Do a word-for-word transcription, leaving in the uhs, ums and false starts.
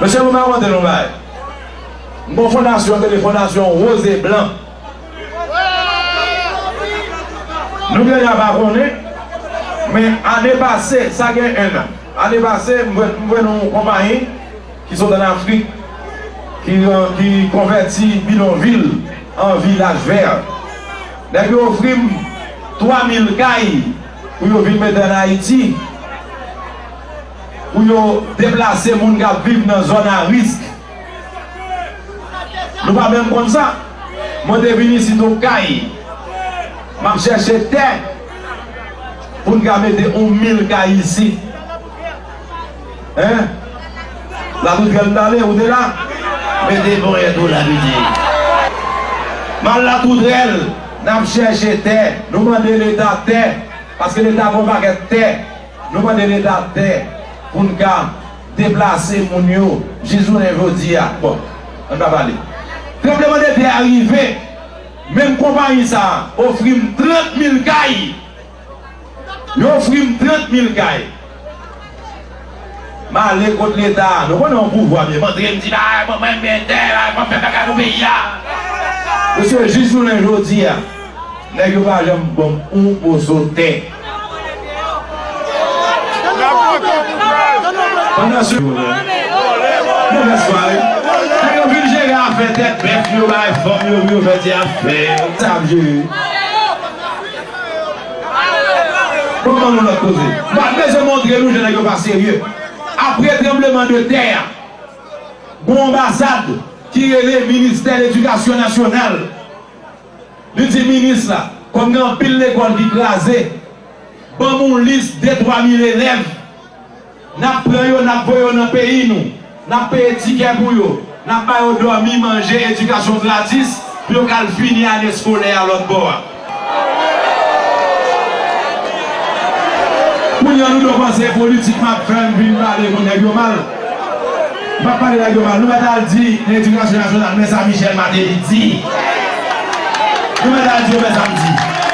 Mesye, pou m rakonte nou bagay. M gon fondasyon, rele Fondasyon Woz e Blan. Nou genlè pa konnen, men ane pase, sa gen en an, ane pase, m wè, m wè yon konpayi ki sot ann Afrik, ki, ki konvèti bidonvil an vilaj vè. Nèg yo ofri m twa mil kay pou yo vin mete ann Ayiti, pou yo deplase moun k ap viv nan zòn a risk. Nou pa menm konn sa. Mwen te vin isit Okay. M ap chèche tè pou n ka mete yon mil kay isit. Hein? Latoutrèl m t ale, ou te la? Mete ponyèt ou la, piti. M al Latoutrèl, n ap chèche tè. Nou mande Leta tè, paske Leta gon pakèt tè. Nou mande Leta tè pou n ka deplase moun yo jis jounen jodi a. Bon, ann pa pale. Tranblemanntè a rive, menm konpayi sa a ofri m trant mil kay. Yo ofri m trant mil kay. M ale kot Leta. Nou konnen yon pouvwa m ye. M antre, m di, "Bay, mwen, mwen, m gen tè, bay, mwen fè bagay pou peyi a." Mesye, jis jounen jodi a, nèg yo pa janm ban m yon moso tè. Pandan se... Move swa, wi. Nèg yo vin jere afè tèt bèf yo, bay fanm yo, pou yo fè ti afè yo. Sa ap jere. Bon, ban nou lòt koze. M pa bezwen montre nou jan nèg yo pa serye. Apre tranblemanntè a, gon anbasad ki rele Ministè Ledikasyon Nasyonal. Li di minis la, kòm gen anpil lekòl ki kraze, ban m yon lis de twa mil elèv. N ap pran yo, n ap voye yo nan peyi nou. N ap peye tikè pou yo. N ap ba yo dòmi, manje, edikasyon gratis pou yo ka al fini ane eskolè a lòt bò a. Kounye a, nou dwe panse politik m ap fè, m vin pale pou nèg yo mal. M p ap pale nèg yo mal. Nou mèt al di nan edikasyon nasyonal, men sa Michel Martelly di. Nou mèt al di yo, men sa m di.